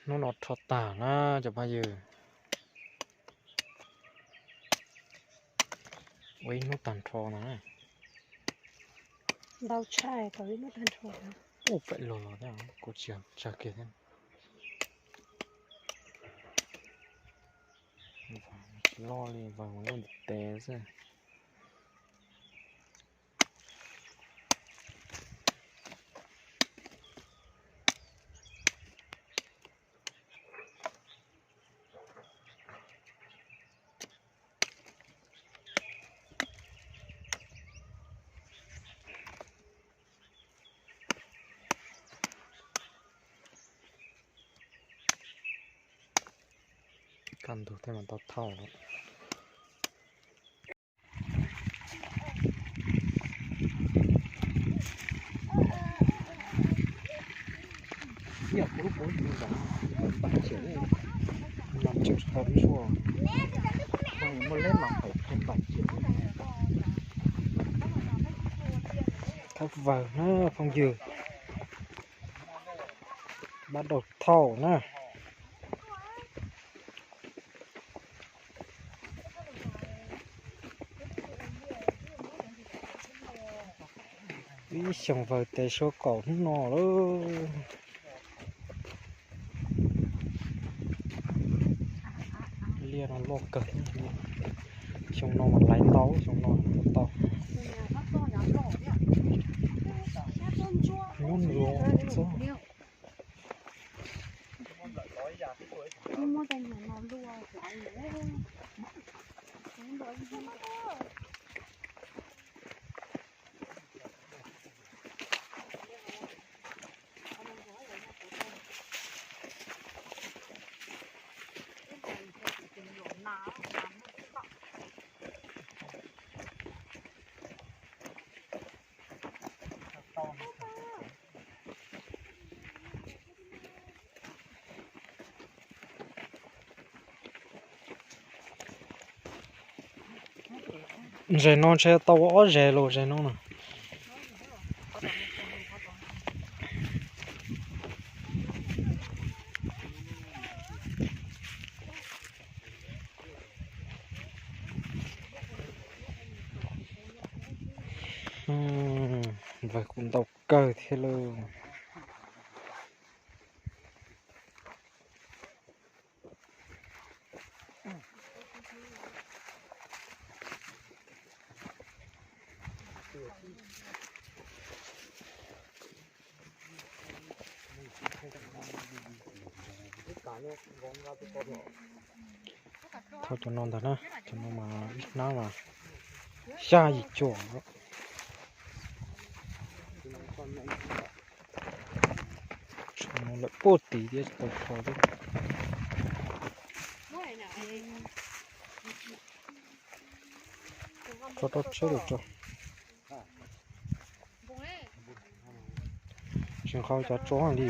Hnub no rho tag na cov phooj ywg. Ua ib hnub tag nrho no na. Ntau tshaj tau ib hnub tag nrho. Ub, pem los los thiab, kuv tsis tsawg kiag thiab. Tsis loj li, vawg mus loj ntev xwb. Kaj ntug thiaj mas tau thauj lawm. Thauj vawg na phooj ywg. Pab daus thauj na. Ib xyoos vawg tes suav kaum hnub no lawm. Liaj no loj kawg. Xyoo no mas laiv ntau, xyoo no tau. Nyob nws los txog. Zes no ntshe tau ua ob zes los zes no na. Vawg kuj ntau kawg thiab lauj. Thauj cov no ntag na, cov no mas ib hnab mas xya yim cuam. Tshuav no lawm puag tid thiab tsis tau rho thiab. Tso rau tsheb lawm tso. Tsis nqa cov tso li.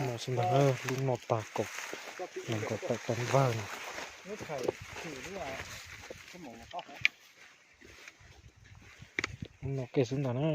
No xwb ntag, lub no tag kaum, nees nkaum tawm tau vawg no. Lub no kiag xwb ntag na.